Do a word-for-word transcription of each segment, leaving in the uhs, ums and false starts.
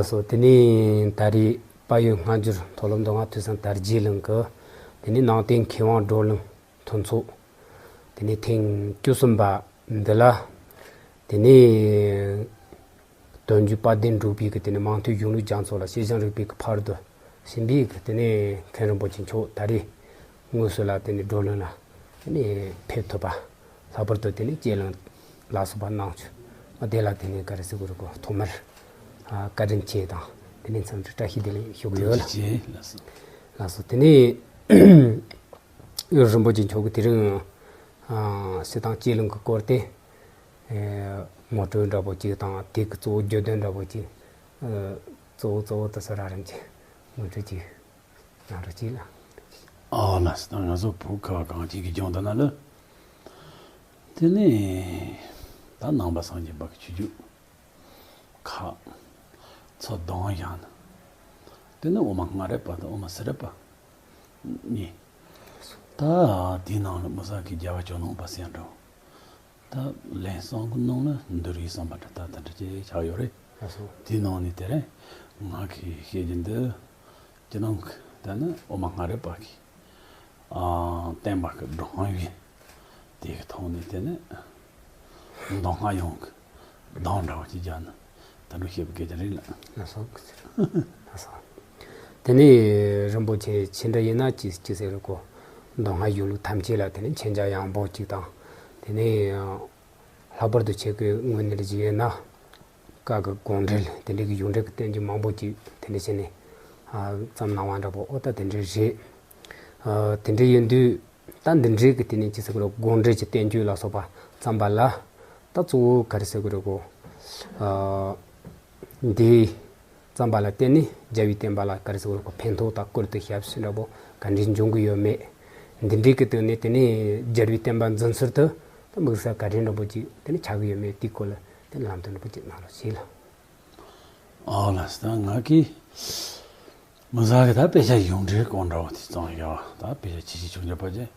སོ། དེ་ནས་ད་རེས་དཔལ་ཡོན་སྔ་འགྱུར་མཐོ་སློབ་མདོ་སྔགས་ཐོས་བསམ་དར་རྒྱས་གླིང་གི། དེ་ནས་ནང་བསྟན་མཁས་དབང་བགྲོ་གླེང་མཐུན་ཚོགས། དེ་ནས་ཐེངས་བཅུ་གསུམ་པ་འདི་ལ། དེ་ནས་དོན་བརྒྱུད་དཔལ་ལྡན་འབྲུག་པའི་གི་དེ་ནས་མང་ཐོས་གཞུང་ལུགས་རྒྱ་མཚོ་ལ་སྐྱེས་སྦྱངས་རིག་པའི་གི་ཕ་རོལ་ཏུ་ཕྱིན་པའི་གི་དེ་ནས་མཁན་རིན་པོ་ཆེ་མཆོག་ད་རེས་དངོས་སུ་ལ་དེ་ནས་བགྲོ་གླེང་ལ་དེ་ནས་ཕེབས་ཐུབ་པ། ལྷག་པར་དུ་དེ་ནས་དཔྱད་གླེང་ལ་སོགས་པ་གནང་བྱུང་། དེ་ལ་དེ་ནས་ག་རེ་ཟེར་དགོས་རེད་གོ། ཐོག་མར་ཨ་བཀའ་དྲིན་ཆེ་དང་། དེ་ནས་འཚམས་འདྲི་བཀྲ་ཤིས་བདེ་ལེགས་ཞུ་གི་ཡོད་ལ། ཐུགས་རྗེ་ཆེ་ལགས་སོ། ལགས་སོ། དེ་ནས་རིན་པོ་ཆེ་མཆོག་གིས་དེ་རིང་ཨ་སྤྱིར་བཏང་དཔྱད་གླེང་གི་སྐོར་དེ་ཨེ་ངོ་སྤྲོད་འདྲ་པོ་ཅིག་དང་། དེ་གི་གཙོ་བོ་བརྗོད་དོན་འདྲ་པོ་ཅིག་ཨ་གཙོ་བོ་གཙོ་བོ་དེ་ཚོ་རགས་རིམ་གྱིས་ངོ་སྤྲོད་ཅིག་གནང་རོགས་གྱིས་ལ། ཨ་ལགས་སོ། ད་ང་ཚོ་བོད་ཁ་བ་གངས་ཅན་གྱི་ལྗོངས་འདི་ན་ལ། དེ་ནས་ད་ནང་པ་སངས་རྒྱས་པ་གི་ཆོས་བརྒྱུད་ཁག་ཚོ་གདོང་བཞག་ན། དེ་ནས་དབུ་མ་སྔ་རབས་པ་དང་དབུ་མ་ཚུན་རབས་པ་གཉིས། ད་དེའི་ནང་ལ་མི་ས་གི་རྒྱལ་བ་ཇོ་ནང་པ་ཟེར་འགྲོ། ད་ལན་གསུམ་གི་ནང་ལ་འདུལ་བའི་གསུངས་པ་འདྲ་ད་དེ་འདྲ་ཅིག་ཆགས་ཡོད་རེད། ལགས་སོ། དེའི་ནང་ནས་དེ་རིང་ང་གིས་བཤད་རྒྱུ་འདི། སྤྱིར་བཏང་གི་ད་ནི་དབུ་མ་སྔ་རབས་པ་གི་ཨ་བསྟན་པ་གི་སྒྲོམ་བཞི་དེ་གི་ཐོག་ནས་དེ་ནི་མདོ་སྔགས་ཡོངས་གི་གདངས་འདྲ་བ་ཅིག་བརྒྱབ་ན་ད་འགྲོ་ཤེས་པའི་སྐད་ཆ་རེད་ལ། ལགས་སོ། ལགས་སོ། དེ་ནས་རིན་པོ་ཆེ་ཆེ་འདྲ་ཡིན་ན་ཅི་ཅི་ཟེར་རེད་གོ། མདོ་སྔགས་གཞུང་ལུགས་ཐམས་ཅད་ལ་དེ་ནས་མཁྱེན་རྒྱ་ཡངས་པོ་ཅིག་དང་། དེ་ནས་ལྷག་པར་དུ་ཁྱེད་ཀྱི་ངོས་ནས་ལ་ཅིག་ཡིན་ན། བཀའ་གི་དགོངས་འགྲེལ་དེ་འདྲའི་གི་གཞུང་འགྲེལ་གྱི་བསྟན་བཅོས་མང་པོ་ཅིག་དེ་འདྲ་བྱས་ནས་ཨ་བརྩམས་གནང་བ་འདྲ་པོ། ཨོ་ད་དེ་འདྲ་རེད། ཨ་དེ་འདྲ་ཡིན་དུས་ད་འདི་འདྲའི་གི་དེ་ནས་ཅི་ཟེར་དགོས་རེད། དགོངས་འགྲེལ་གྱི་བསྟན་བཅོས་ལ་སོགས་པ་བརྩམས་པ་ལ་ད་གཙོ་བོ་ག་རེ་ཟེར་དགོས་རེད་གོ། ཨ་འདི་བརྩམས་པ་ལ་བརྟེན་ནས་རྒྱལ་བའི་བསྟན་པ་ལ་ག་རེ་ཟེར་དགོས་རེད་གོ། ཕན་ཐོགས་དང་བཀུར་སྟི་ཞབས་ཕྱི་འདྲ་པོ་ག་འདྲའི་འབྱུང་གི་ཡོད་མེད། འདི་འདྲའི་གི་སྟེང་ནས་དེ་ནས་རྒྱལ་བའི་བསྟན་པ་འཛིན་ཚུལ་དུ་ད་དམིགས་བསལ་ག་རེ་འདྲ་པོ་ཅིག་དེ་ནས་ཆགས་ཀྱི་ཡོད་མེད་དེའི་སྐོར་ལ། དེ་ལམ་སྟོན་པོ་ཅིག་གནང་རོགས་ཞེས་ལ། ཨོ་ལགས་སོ། ད་ང་གིས་མི་ཟ་གི་ད་དཔེ་ཆ་གཞུང་འགྲེལ་སྐོར་འདྲ་བོ་དེ་ཙང་ཡོད། ད་དཔེ་ཆ་ཆེ་ཆེ་ཆུང་ཆུང་པ་ཅན་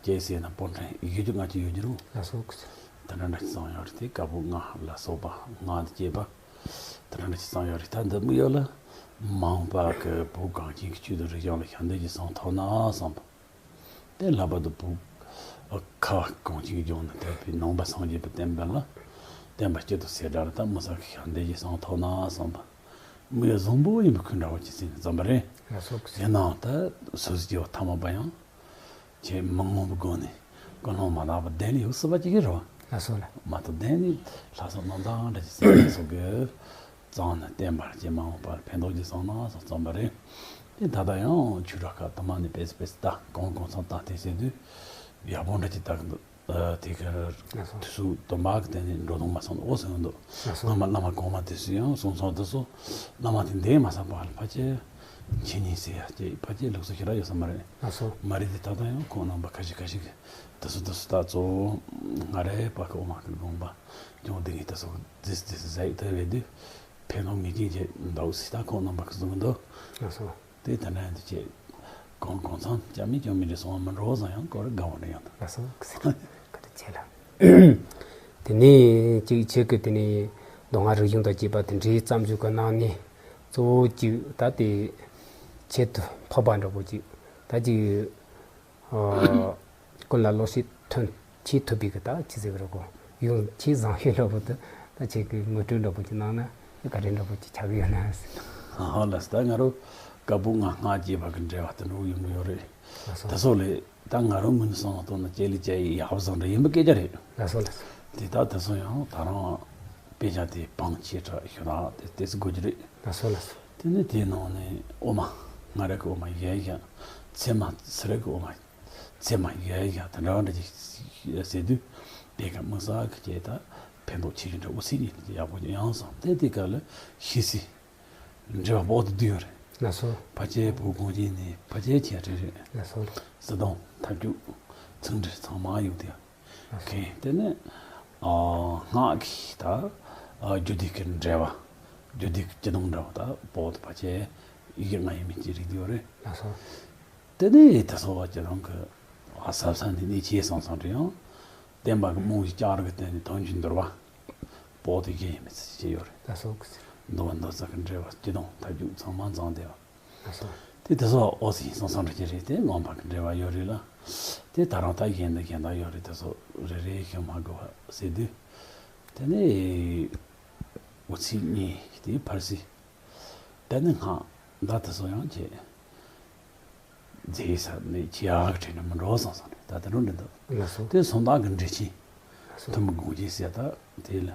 ཅེས་ཟེར་ན་པོ་ཏྲེན་ཡོད་རྒྱུ་ང་ཅི་ཡོད་རྒྱུ་རུང་། ལགས་སོ། ད་འདྲ་འདྲ་ཅི་ཙང་ཡོད་རེད། དེ་བཀའ་པོད་ལྔ་ལ་སོགས་པ་ལྔ་དེ་བཅས་པ་ད་འདྲ་འདྲ་ཅི་ཙང་ཡོད་རེད། ད་འདི་མི་ཡོད་ལ་མ་འོངས་པ་གི་བོད་གངས་ཅན་གྱི་ཆོས་དང་རིག་གཞུང་ལ་ཞབས་འདེགས་ཀྱི་སང་ཐོག་ན་བསམ་པ། དེ་ལྷག་པར་དུ་བོད་ཁ་བ་གངས་ཅན་གྱི་ལྗོངས་ན་དར་བའི་ནང་པ་སངས་རྒྱས་པའི་བསྟན་པ་ལ་བསྟན་པ་སྤྱི་དང་སེར་སྒྲ་ལ་ད་མི་ས་གི་ཞབས་འདེགས་ཀྱི་སང་ཐོག་ན་བསམ་པ། མི་ཡ་བཟང་པོ་ཡིན་པའི་ཁུལ་འདྲ་བོ་ཅིག་ཟིན་བརྩམས་པ་རེད། ལགས་སོ། ཡིན་ནའང་ད་སོ་སོ་སྐྱེ་བོ་ཐ་མལ་པ་ཡང་ཆེས་མི་ངོམས་པའི་སྒོ་ནས་ཀུན་སློང་མ་དག་པ་ལྡན་ནས་ཡོད་སྲིད་པ་ཅིག་རེད་བ། ལགས་སོ་ལགས། མ་གཏོགས་ལྡན་ནས་ལྷག་བསམ་རྣམ་དག་འདྲ་ཅིག་ཟིན་སོ་གི། གཙང་ནས་བསྟན་པ་ཅན་མ་འོངས་པར་ཕན་ཐོགས་ཀྱི་བསམ་ན་སོགས་བརྩམས་པ་རེད། དེ་ད་ལྟ་ཡང་ཆོས་གྲགས་ཁག་དུ་མ་ནས་དཔེ་སི་དཔེ་སི་ད་གང་གང་ཚང་ད་དེ་ཟེར་དུས་ཡག་པོ་འདྲ་ཅིག་ད་གི་འདུག་ཨ་དེ་གར་ལགས་སོ། དུས་སུ་དུ་མ་གི་སྟེང་ནས་འགྲོ་དོན་མ་སོང་འོ་ཟེར་འདུག་ལགས་སོ། སྔ་མ་བླ་མ་གོང་མ་དེ་སུ་ཡང་གསུང་ཚོགས་དེ་ཚོ་བླ་མ་དེ་འདས་མ་ཚར་བར་ཕལ་ཆེར་འཆད་ཉན་ཟེར་ཡ་ཅིག་ཕལ་ཆེར་ལུགས་སྲོལ་ཞེ་དྲག་ཡོད་ས་མ་རེད། ལགས་སོ། མ་རེད་དེ་ད་ལྟ་ཡང་ཁོང་རྣམ་པ་ཁ་ཤས་ཁ་ཤས་ཀྱིས་དེ་ཚོ་དེ་ཚོ་ད་གཙོ་བོ་སྔ་རབས་པ་གི་དབུ་མ་གི་དགོངས་པ་སྐྱོང་བསྡད་མཁན་དེ་ཚོ་རྫིས་རྫིས་ཟ་ཡི་ད་རེད་དུས་ཕན་ཐོགས་ངེས་ཅན་ཅིག་འདུག་ཟེར་ད་ཁོང་རྣམ་པ་གི་གསུང་གི་འདུག་ལགས་སོ། དེ་ད་ནས་འདི་བྱས་གང་གང་འཚམ་སྐྱ་མི་སྐྱོ་མི་རེ་སོང་བ་མི་འགྲོ་བ་ཟང་ཡང་སྐོར་དགའ་བོ་འདྲ་ཡང་འདུག་ལགས་སོ། བཀའ་དྲིན་ཆེ་ལ། དེ་ནས་ཅིག་ཁྱེད་ཀྱི་དེ་ནས་མདོ་སྔགས་རིག་གཞུང་དང་བཅས་པ་དེ་འདྲའི་བརྩམས་ཆོས་ཀྱི་ནང་ནས་གཙོ་བོ་ཅིག་ད་དེ་ཁྱད་དུ་འཕགས་པ་འདྲ་པོ་ཅིག་ད་ཅིག་ཨ་ཀུན་ལ་བློ་ཤེས་ཐོན་ཆེས་ཐུབ་པའི་གི་ད་ཅི་ཟེར་གི་རེད་གོ། ཡོང་ཆེས་བཟང་ཤོས་འདྲ་པོ་དེ་ད་ཁྱེད་ཀྱི་ངོ་སྤྲོད་འདྲ་པོ་ཅིག་གནང་ན་ག་རེ་འདྲ་པོ་ཅིག་ཆགས་ཀྱི་ཡོད་ན་ཟེར། ཨ་ལགས་སོ། ད་ང་རང་བཀའ་པོད་ལྔ་སྔགས་རྒྱས་པ་གི་འགྲེལ་པ་དེ་འདྲ་ཡོང་གི་ཡོད་རེད། ལགས་སོ། དེ་ཚོ་ལས་ད་ང་རང་ངོས་ནས་བསམ་བློ་གཏོང་ན་དཔྱད་ལས་དཔྱད་ཡག་པོ་བཟང་འདྲ་ཡིན་པའི་སྐད་ཆ་རེད། ལགས་སོ་ལགས་སོ། དེ་ད་དེ་ཚོ་ཡང་ད་རང་དཔེ་ཆ་དེ་བང་ཆེ་དྲགས་ཞུ་ན་དེ་དེ་ཚོ་དགོས་ཀྱི་རེད། ལགས་སོ་ལགས་སོ། དེ་ནས་དེའི་ནང་ནས་དབུ་མ་སྔ་རབས་ཀྱི་དབུ་མ་ཡན་ཞུ་ཚད་མ་ཚུན་རབས་ཀྱི་དབུ་མ་ཚད་མ་ཡན་ཞུ་དང་འདྲ་བ་འདྲ་ཅིག་ཟེར་དུས་དཔེ་ཁ་དམིགས་བསལ་གྱི་ཆེད་དུ་ཕན་ཐོགས་ཆེ་ཆུང་འདྲ་འུ་ཚིག་གཉིས་ཡག་པོ་ཡང་བསམ་སྟེ་དེ་ག་ལ་ཤེས་ཚིག་འགྲེལ་པ་པོ་དེ་བསྡུས་ཡོད་རེད། ལགས་སོ། ཕལ་ཆེར་བོད་གངས་ཅན་ནས་ཕལ་ཆེར་ཆེ་གྲས་རེད། ལགས་སོ། སྲིད་དོན་ཐབས་ཇུས་ཚིག་འགྲེལ་ཚང་མ་ཡོད་དེ། མཁན་དེ་ནི་ཨ་སྔགས་ཀྱི་ད་ཨ་རྒྱུད་སྡེ་གི་འགྲེལ་པ། རྒྱུད་སྡེ་གི་སྤྱི་དོན་འགྲེལ་པ་ད་པོ་ཏི་ཕལ་ཆེར་ཡི་གེ་ལྔ་ཡས་མས་ཅིག་རིག་བསྡད་ཡོད་རེད། ལགས་སོ། དེ་ནས་ད་གསོ་བ་སྤྱི་དོན་གི་ཨ་ཟབ་ས་ནས་གནད་ཆེ་སོང་སོང་དུ་ཡང་བསྟན་པ་གི་རྨང་གཞི་བཅའ་རིག་གི་སྟེང་ནས་དོན་གྱི་འདུལ་བ་པོ་ཏི་བཞི་ཡས་མས་ཅིག་བྱས་ཡོད་རེད། ལགས་སོ། འདུལ་བ་འདུལ་ས་གི་འགྲེལ་པ་སྤྱི་དོན་མཐའ་མཇུག་ཚང་མ་མཛངས་བསྡད་པ། ལགས་སོ། དེ་དེ་ཚོ་ཨོ་སི་ཡིན་སོང་སོང་འདྲ་ཅིག་རེད་དེ། མངོན་པ་གི་འགྲེལ་པ་ཡོད་རེད་ལ། དེ་ད་རང་ད་གཞན་དང་གཞན་དག་ཡོད་རེད། དེ་ཚོ་རེ་རེ་ཞིག་མ་དགོས་པ་ཟེར་དུས། དེ་ནས་འོ་ཚིག་གཉིས་དེ་ཕར་སི། དེ་ནས་སྔགས་ད་དེ་ཚོ་ཡང་བྱས། རྫས་ས་ནས་ཁྱི་ཡག་བྲིས་ནས་མི་འགྲོ་བསམ་སོང་རེད། ད་དེ་འགྲོ་འདྲི་འདུག་ལགས་སོ། དེ་སོང་དག་གི་འགྲེལ་ཆེན། ལགས་སོ། ཐུན་མོང་དགོངས་ཆེན་ཟེར་ད་དེ་ལ།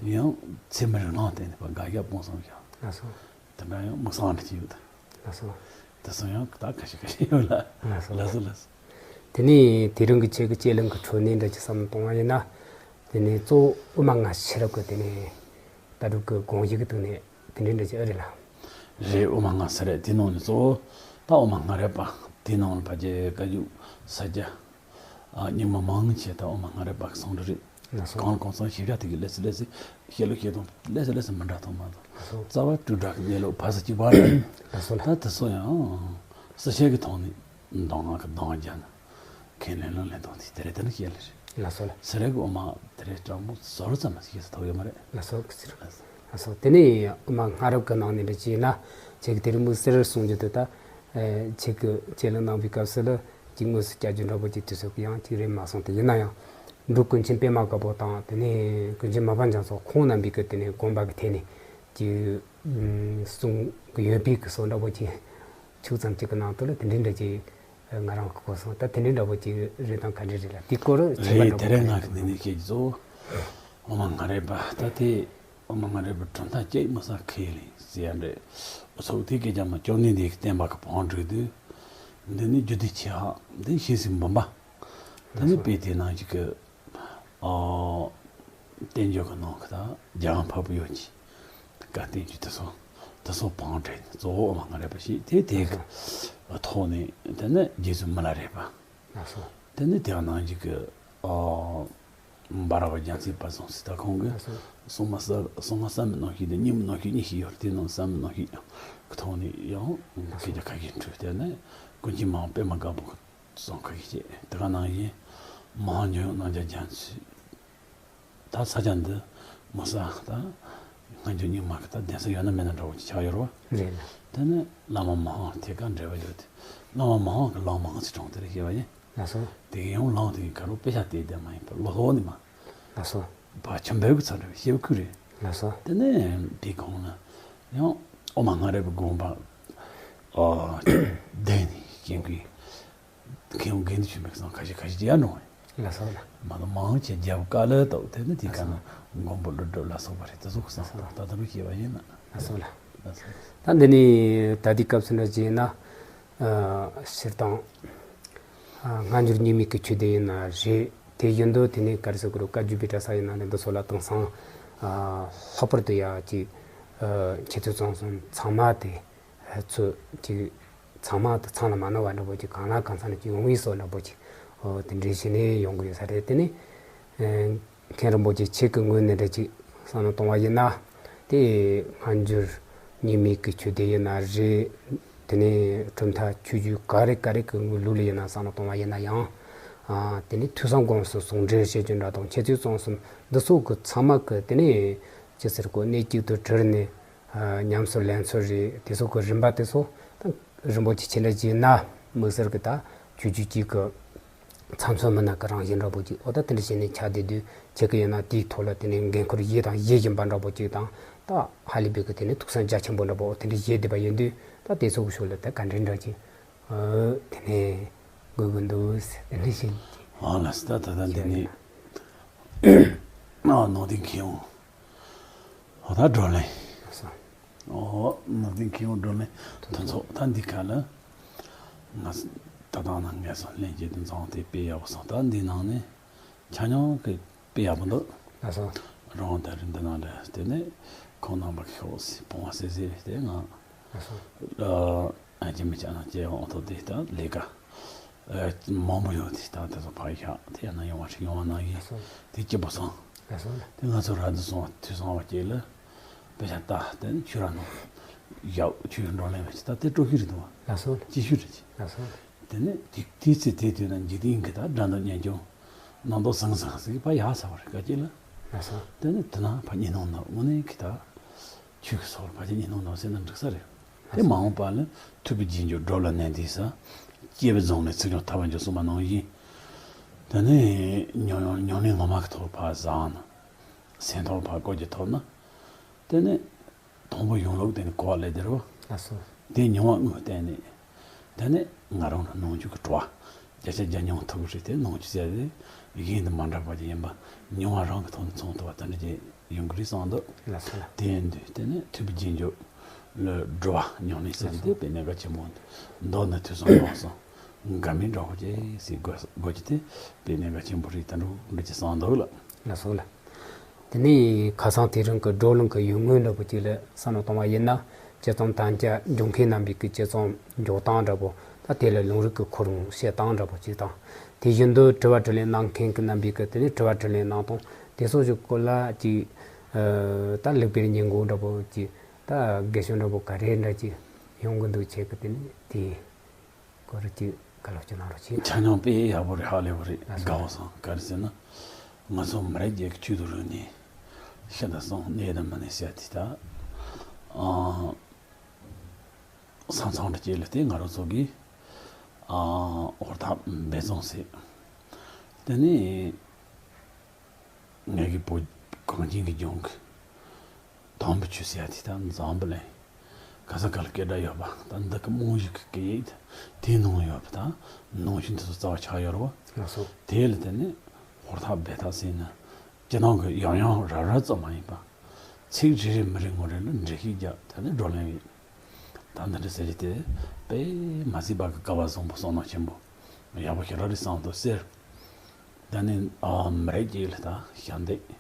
ཡང་ཚད་མ་རིགས་ལམ་བསྟན་ནས་པ་དགག་རྒྱབ་སྤོང་བསམ་ཞག་དེ་འདྲ་ཡང་དམིགས་བསལ་འདྲ་ཅིག་ཡོད་ད། ལགས་སོ། དེ་སོང་ཡང་ད་ཁ་ཤས་ཁ་ཤས་ཡོད་ལ། ལགས་སོ། ལགས་སོ་ལགས་སོ། དེ་ནས་དེ་རིང་གི་ཁྱེད་ཀྱི་དཔྱད་གླེང་གི་འཕྲོ་ནས་འདྲ་ཅིག་བསམ་བློ་གཏོང་བ་ཡིན་ན། དེ་ནས་གཙོ་བོ་དབུ་མ་སྔ་ཕྱི་རབས་ཀྱི་དེ་ནས་ལྟ་གྲུབ་ཀྱི་དགོངས་གཞི་གི་སྟེང་ནས་དེ་འདྲའི་འདྲ་ཅིག་ཨེ་རེད་ལ། རེད། དབུ་མ་སྔ་ཕྱི་རབས་དེ་ནང་ནས་གཙོ་བོ་ད་དབུ་མ་སྔ་རབས་པ་དེ་ནང་ལ་ཕལ་ཆེར་བཀའ་བརྒྱུད་ས་སྐྱ། ཨ། རྙིང་མ་མང་ཆེ་ད་དབུ་མ་སྔ་རབས་པ་གི་ཚོགས་འདུ་རེད། ལགས་སོ། གང་ལ་གང་འཚམ་ཤེས་བྱ་དེ་གི་ལས་སུ་ལས་སུ་བཤད་ལུགས་བཤད་སྟངས་ལས་སུ་ལས་སུ་མི་འདྲ་ཐོག་མ་དང་། ལགས་སོ། རྩ་བ་དྲུག་སྒྲ་གི་གནས་ལུགས་ཕ་ས་གཅིག་པ་རེད། ལགས་སོ་ལགས། ད་དེ་ཚོ་ཡང་སུ་ཤེས་ཀྱི་ཐོག་ནས་གདམས་ངག་གི་གདམས་རྒྱག་ན་ཁས་ལེན་ལ་ལེན་སྟངས་དེ་དེ་རེད། དེ་ནི་བཤད་ལེ་རེད། ལགས་སོ་ལགས། སུ་རེད་གི་དབུ་མ་དེ་རེད་དྲང་མོ་ཟོར་ཙམ་མ་ཤེས་སུ་ཐོག་ཡོད་མ་རེད། ལགས་སོ་ཟེར། ལགས་སོ། དེ་ནས་དབུ་མ་སྔ་རབས་ཀྱི་ནང་ནས་འདྲ་བྱས་ན་ཁྱེད་ཀྱི་དེ་རིང་དམིགས་བསལ་གསུང་རྒྱུ་དེ་ད། ཨེ། ཁྱེད་ཀྱི་དཔྱད་གླེང་གནང་བའི་སྐབས་སུ་ལ་ཅིག་དངོས་སུ་བསྐྱར་བརྗོད་འདྲ་པོ་ཅིག་དུས་ཚོད་ཀྱི་ཡང་ཅིག་རེད་མ་སོང་སྟེ། ཡིན་ན་ཡང་འབྲུག་ཀུན་མཁྱེན་པད་མ་དཀར་པོ་དང་དེ་ནས་ཀུན་མཁྱེན་མ་པ་འཇམ་སོགས་ཁོང་རྣམ་པའི་གི་དེ་ནས་དགོངས་པ་གི་ཐད་ནས་ཅིག་གསུང་གི་ཡོད་པའི་གི་སོགས་འདྲ་པོ་ཅིག་ཆུང་ཙམ་ཅིག་གི་ནང་དུ་ལ་དེ་འདྲའི་འདྲ་ཅིག་ང་རང་གི་གོ་སོང་། ད་དེ་འདྲའི་འདྲ་པོ་ཅིག་རེད་དང་ག་འདྲ་རེད་ལ། དེའི་སྐོར་ཆད་པ་རེད། འདྲ་པོ་དེ་རིང་ང་གི་འདི་ནས་བཤད་རྒྱུ་གཙོ་བོ་དབུ་མ་སྔ་རབས་པ་ད་དེ། དབུ་མ་སྔ་རབས་པའི་གྲུབ་མཐའ་བཅས་མི་ས་ཁས་ལེན་ཟེར་ཡ་འདྲ། འུ་ཚོ་དེ་སྐད་ཀྱང་མ་བཅོམ་ལྡན་འདས་ཀྱི་བསྟན་པ་གི་བང་བསྒྲིགས་དུས། འདི་ནི་རྒྱུད་སྡེ་ཆེ་ཧ་འདི་ཤེས་སྲིད་འབུམ་པ། དེ་ནི་དཔེ་དེ་ནང་གཅིག་གི། ཨོ། བསྟན་བཅོས་ཀྱི་ནང་གི་ད་རྒྱལ་དབང་འཕགས་པའི་ཡུལ་གྱི་བཀའ་བསྟན་བཅོས་དེ་ཚོ་དེ་ཚོ་བང་བསྒྲིགས་ནས་གཙོ་བོ་དབུ་མ་སྔ་རབས་པ་ཞིག་དེ་དེ་གི་ཐོག་ནས་དེ་ནི་རྗེ་བཙུན་མི་ལ་རས་པ། ལགས་སོ། དེ་ནི་དེའི་ནང་གཅིག་གི། ཨོ། འབའ་ར་བ་རྒྱལ་མཚན་དཔལ་བཟང་སྲས་ད་ཁོང་གིས། ལགས་སོ། གསང་སྔགས་གསར་གསང་སྔགས་གསར་མའི་རྣམ་བཤད་དང་རྙིང་མའི་རྣམ་བཤད་གཉིས་ཤིག་ཡོད་རེད། དེའི་ནང་གསར་མའི་རྣམ་བཤད་ཀྱི་ཐོག་ནས་ཡང་སྐད་ཆ་ཁ་ཤས་འཕྲོས། དེ་ནས་ཀུན་མཁྱེན་མ་པདྨ་དཀར་པོ་གི་གསུང་ཁ་ཤས་བཤད། དེ་ག་ནང་བཞིན་མ་ཧཱ་ཉམས་མྱོང་རྣམ་རྒྱལ་རྒྱ་མཚོས། ད་ས་ཆ་འདི་མི་ས་ད་སྔ་འགྱུར་རྙིང་མ་གི་ད་གདན་ས་ཡོད་ན་མེད་ན་འདྲ་བོ་ཅིག་ཆགས་ཡོད་རེད་བ། རེད་ལ། དེ་ནི་བླ་མ་མ་ཧཱ་ཐད་ཀར་འབྲེལ་བ་ཡོད་དེ། བླ་མ་མ་ཧཱ་གི་གླིང་མང་ཚིག་གྲོང་དེར་ཤེས་པ་ཡིན། ལགས་སོ། དེ་གི་ཡང་གླིང་དེ་གི་ཁ་རོག་དཔེ་ཆ་བལྟས་བསྡད་མ་ཡིན་པར་ལོ་ལོ་ནི་མ། ལགས་སོ། བ་ཆུ་འབབ་གི་ཚ་འདྲ་བའི་ཤེས་བ་ཁུལ་རེད། ལགས་སོ། དེ་ནས་དེ་གོང་ན་ཡང་དབུ་མ་སྔ་རབས་པའི་དགོངས་པ་ཨ་བསྡད་ནས་སྐྱེ་དགུའི་མཁས་དབང་དགེ་འདུན་ཆོས་འཕེལ་གྱི་གསུང་ཁ་ཤས་ཁ་ཤས་ཀྱི་ཡར་འགྲོ་བ་ཡིན། ལགས་སོ་ལགས། མ་གཏོགས་མང་ཆེ་རྒྱལ་པོ་བཀའ་ལ་གཏོགས། དེ་ནི་དེ་ག་ན་མགོན་པོ་ཀླུ་སྒྲུབ་ལ་སོགས་པ་རེད། དེ་ཚོ་གི་གསུང་ད་ད་རུང་ཤེས་པ་ཡིན་ན། ལགས་སོ་ལགས། ལགས་སོ། ད་འདི་ནི་ད་ལྟའི་སྐབས་སུ་འདྲ་བྱས་ན། ཨ། སྤྱིར་བཏང་། ཨ། སྔ་འགྱུར་རྙིང་མའི་གི་ཆོས་སྡེ་ཡིན་ན་རེད། དེ་བཞིན་དུ་དེ་ནས་ག་རེ་ཟེར་དགོས་རེད། བཀའ་བརྒྱུད་པའི་གྲྭ་ས་ཡིན་ན་རེད། འདི་ཚོ་ལ་དེང་སང་། ཨ། ལྷག་པར་དུ་ཡ་ཅིག་ཨ། འཆད་རྩོད་རྩོམ་གསུམ་ཚང་མ་དེ། ཚོ་ཅིག་ཚང་མ་དང་ཚང་ལ་མ་ནོར་བ་འདྲ་པོ་ཅིག་གང་ལ་གང་འཚམ་ཅིག་ཡོང་གི་སོགས་འདྲ་པོ་ཅིག་འོ་དེ་འདྲའི་ཞིག་ནས་ཡོང་གི་ཡོད་ས་རེད། དེ་ནི་ཨེ་མཁན་རིན་པོ་ཆེ་ཁྱེད་ཀྱི་ངོས་ནས་འདྲ་ཅིག་བསམ་བློ་གཏོང་བ་ཡིན་ན། དེ་སྔ་འགྱུར་རྙིང་མའི་གི་ཆོས་སྡེ་ཡིན་ན་རེད། དེ་ནས་གྲུབ་མཐའ་ཆོས་བརྒྱུད་ག་རེ་ག་རེ་གི་ངོས་ལུགས་ལ་ཡིན་ན་བསམ་བློ་གཏོང་བ་ཡིན་ན་ཡང་། ཨ། དེ་ནི་ཐོས་བསམ་སྒོམ་གསུམ་ཟུང་འབྲེལ་བྱེད་རྒྱུ་འདྲ་དང་། འཆད་རྩོད་རྩོམ་གསུམ་འདི་ཚོ་གི་ཚང་མ་གི་དེ་ནས་ཅི་ཟེར་གོ་གནས་གཅིག་ཏུ་དྲིལ་ནས། ཨ། ཉམས་སུ་ལེན་ཚུལ་རེད། དེ་ཚོ་གི་རིམ་པ་དེ་ཚོ་ད་རིན་པོ་ཆེ་ཁྱེད་འདྲ་བྱས་ན་དམིགས་བསལ་གི་ད་ཆོས་བརྒྱུད་གཅིག་གི་ཚབ་མཚོན་མི་སྣ་གི་རང་བཞིན་འདྲ་པོ་ཅིག་འོ་ད་དེ་འདྲ་བྱས་ནས་ཆགས་བསྡད་དུས། ཁྱེད་ཀྱི་ཡིན་ན་དེའི་ཐོག་ལ་དེ་ནས་འགན་ཁུར་བཞེས་དང་བཞེས་བཞིན་པ་འདྲ་པོ་ཅིག་དང་། ད་ཧ་ལས་པའི་གི་དེ་ནས་ཐུགས་བསམ་རྒྱ་ཆེན་པོ་འདྲ་པོ་འོ་དེ་འདྲ་བཞེས་བསྡད་པ་ཡིན་དུས། ད་དེ་ཚོ་གི་ཕྱོགས་ལ་ད་ག་འདྲའི་འདྲ་ཅིག་འོ་དེ་ནས་དགོས་ཀྱི་འདུག་ཟེར་དེ་འདྲ་བྱས། ཨ་ལགས་སོ། ད་ད་ད་འདི་ནས་ཨ་ནང་དེ་མཁས་དབང་། ཨོ་ད་བགྲོ་གླེང་། ཨོ་ནང་དེ་མཁས་དབང་བགྲོ་གླེང་མཐུན་ཚོགས་ད་འདི་ག་ལ་ང་ད་ལྟ་ན་ངས་སོང་ལན་བརྒྱད་དུ་འཛོམས་ཏེ་དཔེ་ཡག་པོ་སོང་། ད་འདི་ནང་ནས་ཆ་སྙོམས་ཀྱི་དཔེ་ཡག་པོ་འདུག་ཨ་སོ། རང་ད་རིང་འདི་ནང་འདྲ་དེ་ནས་ཁོང་རྣམ་པ་ཤོག་སི་སྤོང་བ་སེ་སེ་དེ་ང་ཨ་སོ། ཨ་ཅེ་མི་ཅག་ན་ཅེ་འོང་ཐོག་དེ་ད་ལས་ཀ་ཨ་མང་པོ་ཡོད་དེ། ད་དེ་ཚོ་ཕ་ཡག་དེ་ཡང་ན་ཡོང་བ་ཞིག་ཡོང་བ་ན་ཡིན་ཨ་སོ། དེ་སྐྱིད་པོ་སོང་། ལགས་སོ། དེ་ང་ཚོ་ར་འདི་སོང་བ་དུས་སོང་བ་སྐྱེས་ལ་དཔེ་ཆ་ལྟ་དེ་ནི་ཆུ་ར་ནང་ཡག་ཆུ་ཡོད་འགྲོ་ལེན་བ་ཅི་ད་དེ་སྤྲོ་ཤུལ་རེད་འདུག་ལགས་སོ། ཅི་ཤུལ་རེད་ཅི། ལགས་སོ། དེ་ནི་དེ་དེ་ཚེ་དེ་དུས་ན་འཇིག་རྟེན་གྱི་ད་དགྲ་འདུལ་གཉེན་སྐྱོང་ནང་དོ་ཟང་ཟང་ཟིག་ཕ་ཡག་ས་བ་རེད་ག་ཅི་ལ། ལགས་སོ། དེ་ནི་དེ་ན་ཕ་ཉིན་ནང་ན་དངོས་གནས་ཀྱི་ད། ཆོས་ཀྱི་སོགས་ལ་ཕལ་ཆེར་གཉིས་སྣང་ནང་གསེས་ན་འགྲིག་ས་རེད། དེ་མ་འོངས་པ་ལ་ཐུབ་པའི་རྗེས་འཇུག་སྒྲུབ་ལ་གནས་འདི་ས། སྐྱེས་བུ་རྫོགས་ནས་ཚིག་ཀྱང་ཐར་བར་འགྱུར་གསུངས་པ་ནང་བཞིན། དེ་ནས་ཉམས་ཉམས་ལེན་ངོ་མ་གི་ཐོག་ཕར་བཟང་ན། སེམས་ཐོག་ཕར་བཀོད་ཀྱི་ཐོག་ན། དེ་ནས་དང་པོ་ཡོངས་ལུགས་དེ་ནི་གོ་བ་ལས་དེ་རུ། ལགས་སོ། དེ་མྱོང་བ་དངོས་བསྟན་ནས། དེ་ནས་ང་རང་ལ་ནང་བཅུད་ཀྱི་སྤྲོ་བ། བརྒྱ་ཆ་བརྒྱ་མྱོང་ཐུབ་ཀྱི་རེད་དེ་ནང་བཅུད་ཟེར་དེ། གཞན་དང་མ་འདྲ་བ་ཅིག་ཡིན་པ། མྱོང་བ་རང་གི་ཐོག་ནས་མཚོན་ཐུབ་པ་དེ་འདྲ་ཅིག་ཡོང་གི་རེད་བསམ་འདུག་ལགས་སོ་ལགས། དེ་ཡིན་དུས་དེ་ནས་ཐུབ་པའི་རྗེས་འཇུག་ལ་སྒྲུབ་པ་ཉམས་ལེན་ཟེར་གྱི་དེ་དཔེ་གནད་འགག་ཆེན་པོ་འདུག་མདོར་ན་ཐོས་བསམ་སྒོམ་གསུམ། འགལ་མེད་འགྲོ་དགོས་ཀྱི་ཟེར་དགོས་དགོས་ཀྱི་དེ་དཔེ་གནད་འགག་ཆེན་པོ་རེད། ད་འགྲོ་འགྲོ་ཀྱི་བསམ་འདུག་ལགས། ལགས་སོ་ལགས། དེ་ནས་ཁ་སང་དེ་རིང་གི་བགྲོ་གླེང་གི་ཡོང་སྔོན་འདྲ་པོ་ཅིག་ལ་བསམ་བློ་བཏང་བ་ཡིན་ན། དཔྱད་རྩོམ་དམ་བཅའ་འབྱུང་མཁན་རྣམ་པའི་གི་དཔྱད་རྩོམ་འཇོག་སྟངས་འདྲ་པོ་ད་དེ་ལ་ལུང་རིགས་ཀྱི་ཁོར་ཡུག་བཤད་སྟངས་འདྲ་པོ་ཅིག་དང་། དེ་བཞིན་དུ་དྲི་བ་དྲིས་ལན་གནང་མཁན་གྱི་རྣམ་པའི་གི་དེ་ནས་དྲི་བ་དྲིས་ལན་གནང་སྟངས་དེ་སོགས་ཀྱི་སྐོར་ལ་ཅིག་ད་ལེགས་སྤེལ་སྙིང་འགོ་འདྲ་པོ་ཅིག་ད་དགེ་སྐྱོན་འདྲ་པོ་ག་རེ་འདྲ་ཅིག་ཡོང་གི་འདུག་ཁྱེད་ཀྱི་དེ་ནས་དེ། སྐོར་ཅིག་བཀའ་སློབ་ཅིག་གནང་རོགས་གྱིས། ཆ་སྙོམས་དཔེ་ཡག་པོ་རེད། ཧ་ལས་པོ་རེད། ལགས་སོ། དགའ་བོ་སོང་། ག་རེ་ཟེར་ན། ང་ཚོ་མི་རིགས་རྒྱལ་ཁབ་ཆོས་དང་རིག་གནས་ཤིན་ཏུ་བཟང་། གནས་དང་མི་གནས་ཟེར་དེ་ད། ཨང་། ས་མཚམས་འདྲ་ཅིག་ལ་བརྟེན་ང་རང་ཚོ་གིས་ཨང་ཧུར་ཐག་འབད་བརྩོན་བྱས། དེ་ནས། ངེད་ཀྱི་བོད་གངས་ཅན་གྱི་ལྗོངས་ཀྱི་དམ་པའི་ཆོས་ཟེར་ཡ་དེ་ད་འཛམ་བུ་གླིང་ག་ས་ག་ལ་སྐད་གྲགས་ཡོད་པ། ད་འདི་གི་རྨང་གཞི་གི་སྐད་ཡིག་དེ་ནང་ཡོད་པ། ད་ནང་བཞིན་དུ་རྩ་བ་ཆགས་ཡོད་རེད་བ། ལགས་སོ། དེ་ལ་བརྟེན་ནས་ཧུར་ཐག་འབད་ཐག་བྱས་ན། སྤྱིར་བཏང་གི་ཡང་ཡང་རབ་རབ་ཙམ་མ་ཡིན་པ། ཚིག་རེ་རེ་མི་རེ་ངོ་རེ་ལ་འགྲེལ་བཤད་རྒྱག་ད་ནི་བགྲོ་གླེང་ཡིན། ད་འདི་འདྲ་ཟེར་གྱི་དེ་དཔེ་མ་སྲིད་པ་གི་སྐལ་བ་བཟང་པོ་བསོད་ནམས་ཆེན་པོ་ཡག་པོ་ཞེ་དྲག་རེད་བསམ་འདུག་ཟེར། ད་ནི་ཨ་མི་རིགས་ཀྱི་ལ་ད་ཞབས་འདེགས།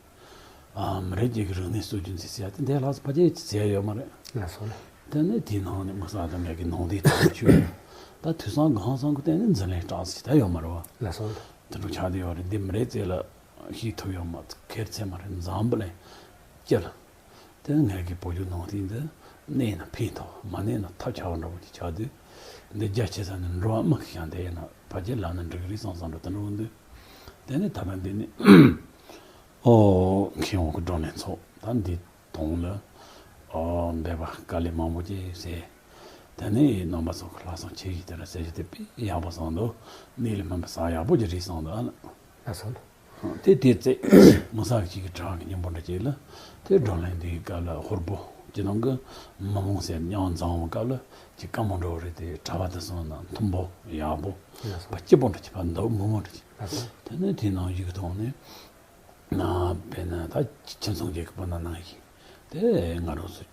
ཨ་མི་རིགས་ཀྱི་རིག་གནས་སྲོལ་རྒྱུན་ཟེར་ཟེར་ཡ་དེ་འདི་ལྷག་ཙམ་ཕལ་ཆེར་ཟེར་ཡ་ཡོད་མ་རེད། ལགས་སོ། དེ་ནི་དེའི་ནང་ནས་མི་ས་དང་ངེད་ཀྱི་ནང་དེའི་ཐག་ཆོད། ད་དུས་སང་གང་སང་གི་སྟེང་ནས་འཛིན་ལས་སྐྲག་ཟེར་ད་ཡོད་མ་རེད་བ། ལགས་སོ། དེ་འདྲ་ཆགས་བསྡད་ཡོད་རེད། འདི་མི་རིགས་རྩེ་ལ་ཤེས་ཐུབ་ཡོད་མ་ཁེར་ཚད་མ་རེད། འཛམ་བུ་གླིང་སྤྱི་ལ། དེ་ནི་ངེད་ཀྱི་བོད་བརྒྱུད་ནང་བསྟན་འདི་གནས་ན་ཕན་ཐོགས། མ་གནས་ན་ཐབས་ཆག་པ་འདྲ་པོ་ཅིག་ཆགས་དུས། འདི་རྒྱ་ཆེ་ས་ནས་འགྲོ་བ་མི་ཤང་དེ་ཡིན་ན་ཕལ་ཆེར་ལབ་ན་འགྲིག་གི་རེད་བསམ་བསམ་འགྲོ་དེ་འགྲོ་འདུག་དེ་ནི་ད་ལྟ་འདི་ནི་ཨོ་མཁན་དབང་གི་བགྲོ་གླེང་ཚོགས་ད་འདི་དོན་ལ་ཨོ་འབད་པ་དཀའ་ལས་མང་པོ་ཅིག་བྱས། དེ་ནི་རྣམ་པ་ཚོ་གི་ལྷག་བསམ་ཆེ་ཞིག་དེ་འདྲ་ཟེར་རྒྱུ་དེ་དཔེ་ཡག་པོ་བསམ་འདུག་གནས་ལ་སྨིན་པ་ཟ་ཡག་པོ་ཅིག་རེད་བསམ་འདུག་ཨ་ལ། ལགས་སོ། དེ་དེ་ཚེ་མི་ས་གཅིག་གི་གྲྭ་གི་མཉམ་པོ་འདྲ་བྱས་ལ། དེ་བགྲོ་གླེང་དེའི་སྐབས་ལ་ཧོར་པོ་སྤྱི་ནང་གི་མི་མང་སེར་མཉམ་འཛོམས་སྐབས་ལ་ཅིག་དཀའ་མོ་འགྲོ་བ་རེད། དེ་གྲྭ་པ་དེ་སོང་ན་མཐུན་པོ་ཡག་པོ་ལགས་སོ། བ་སྐྱིད་པོ་འདྲ་བྱས་པ་འདུག་མི་མང་འདྲ་བྱས། ལགས་སོ། དེ་ནས་དེའི་ནང་བཞིན་གི་ཐོག་ནས་ན་དཔེར་ན་ད་ཁྱིམ་ཚང་རྒྱལ་ཁབ་པ་ན་ནང་བཞིན་དེ་ང་རང་ཚོ་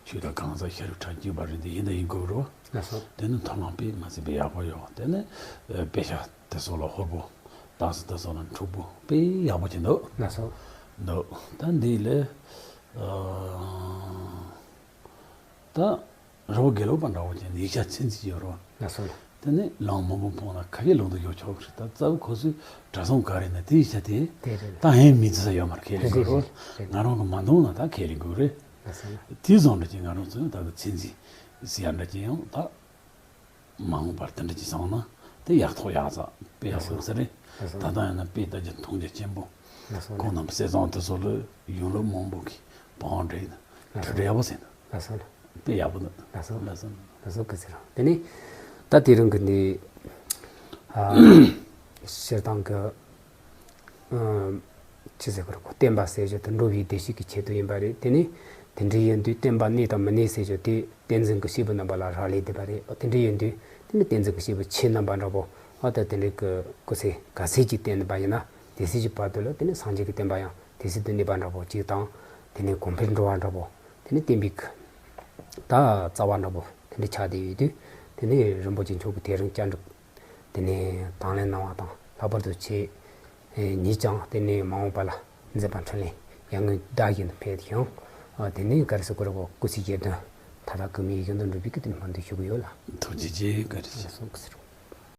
ཆོས་དང་གང་ཟག་ཤ་རུས་ཁྲག་གཅིག་པ་རེད། འདི་ཡིན་དང་ཡིན་དགོས་རོ། ལགས་སོ། དེ་ནི་མཐོང་སྣང་དཔེ་མ་སྲིད་པའི་ཡག་པོ་ཡོད། དེ་ནི་དཔེ་ཆ་དེ་ཚོ་ལ་ཧོར་པོ་རྟགས་གསལ་དེ་ཚོ་ལ་འཁྲུག་པོ་དཔེ་ཡག་པོ་ཅིག་འདུག་ལགས་སོ། འདུག་ད་འདི་ལས་ད་རི་བོ་དགེ་ལུགས་པ་འདྲ་བོ་ཅིག་ཡིག་ཆ་ཚིག་མཛོད་ཡོད་རོ། ལགས་སོ། དེ་ནི་ལམ་མང་པོ་འཕངས་ན་ཁ་ཤས་ལུང་དུ་ཡོད་ཆོག་རེད། ད་རྩ་བ་ཁོ་ཚོའི་གྲྭ་ཚང་ག་རེ་ན་དེ་ཡིག་ཆ་དེ་དེ་རེད། ད་ཧེ་མི་ཚེ་ས་ཡོད་མར་ཁས་ལེན་དགོས་རོ། རེད་རེད། ང་རང་གི་མ་འདོང་ན་ད་ཁས་ལེན་དགོས་རེད། ལགས་སོ། དེ་བཟང་འདྲ་ཅིག་ང་རང་ཚོས་ད་གི་ཚིག་མཛོད་ཟེར་ཡ་འདྲ་ཅིག་ཡང་ད་མ་འོངས་པར་དེ་འདྲ་ཅིག་བཟང་ན་དེ་ཡག་ཐོག་ཡག་ས་དཔེ་ཡག་པོ་ཡོང་ས་རེད། ལགས་སོ། ད་ལྟ་ཡང་ན་དཔེ་ལྟ་རྒྱ་མཐོང་རྒྱ་ཆེན་པོ། ལགས་སོ། ཁོང་རྣམས་སྲས་བཟང་དེ་ཚོ་ལ་ཡུལ་ལུགས་མང་པོ་གི་བང་འགྲན་ན་ལགས་སོ། གྲ་སྒྲིག་ཡག་པོ་ཟེར་ན། ལགས་སོ། དཔེ་ཡག་པོ་འདུག་ལགས་སོ། ལགས་སོ། ལགས་སོ། སྐུ་ཚེ་རིང་། དེ་ནས་ད་དེ་རིང་གི་འདི་ཨ་སྤྱིར་བཏང་གི་ཨ་ཅི་ཟེར་དགོས་རེད། ཁོ་བསྟན་པ་ཟེར་རྒྱུ་དེ་འགྲོ་བའི་བདེ་སྐྱིད་ཀྱི་ཆེད་དུ་ཡིན་པ་རེད། དེ་ནས་དེ་འདྲ་ཡིན་དུས་བསྟན་པ་གནས་དང་མི་གནས་ཟེར་རྒྱུ་དེ་བསྟན་འཛིན་གྱི་སྐྱེས་བུ་རྣམ་པ་ལ་རག་ལས་བསྡད་པ་རེད། དེ་འདྲ་ཡིན་དུས་དེ་ནས་བསྟན་འཛིན་གྱི་སྐྱེས་བུ་ཁྱེད་རྣམ་པ་འདྲ་པོ་ཨ་ད་དེ་འདྲའི་གི་སྐུ་ཚེ་ག་ཚད་ཅིག་བསྟེན་པ་ཡིན་ན་དེ་ཚད་ཀྱི་བར་དུ་ལ་དེ་ནས་སངས་རྒྱས་ཀྱི་བསྟན་པ་ཡང་དེ་སྲིད་དུ་གནས་པ་འདྲ་པོ་ཅིག་དང་། དེ་ནས་གོང་འཕེལ་འགྲོ་བ་འདྲ་པོ། དེ་ནས་བསྟན་པའི་ད་རྩ་བ་འདྲ་པོ་དེ་འདྲ་ཆགས་བསྡད་ཡོད་དུས། དེ་ནས་རིན་པོ་ཆེ་མཆོག་གིས་དེ་རིང་བཅར་འདྲི་དེ་ནས་དང་ལེན་གནང་བ་དང་། ལྷག་པར་དུ་ཁྱེད་ཉིད་ཀྱང་དེ་ནས་མ་འོངས་པ་ལ་མཛད་པ་འཕྲིན་ལས་ཡར་ངོའི་ཟླ་བཞིན་དུ་འཕེལ་ཞིང་། དེ་ནས་ག་རེ་ཟེར་དགོས་རེད། སྐུ་ཚེ་ཞབས་བརྟན་མཐའ་དག་གི་མི་ཡི་བཞིན་དུ་འགྲུབ་པའི་གི་དེ་ནས་སྨོན་འདུན་ཞུ་གི་ཡོད་ལ། ཐུགས་རྗེ་ཆེ། བཀའ་དྲིན་ཆེ། ལགས་སོ། སྐུ་ཚེ་རིང་།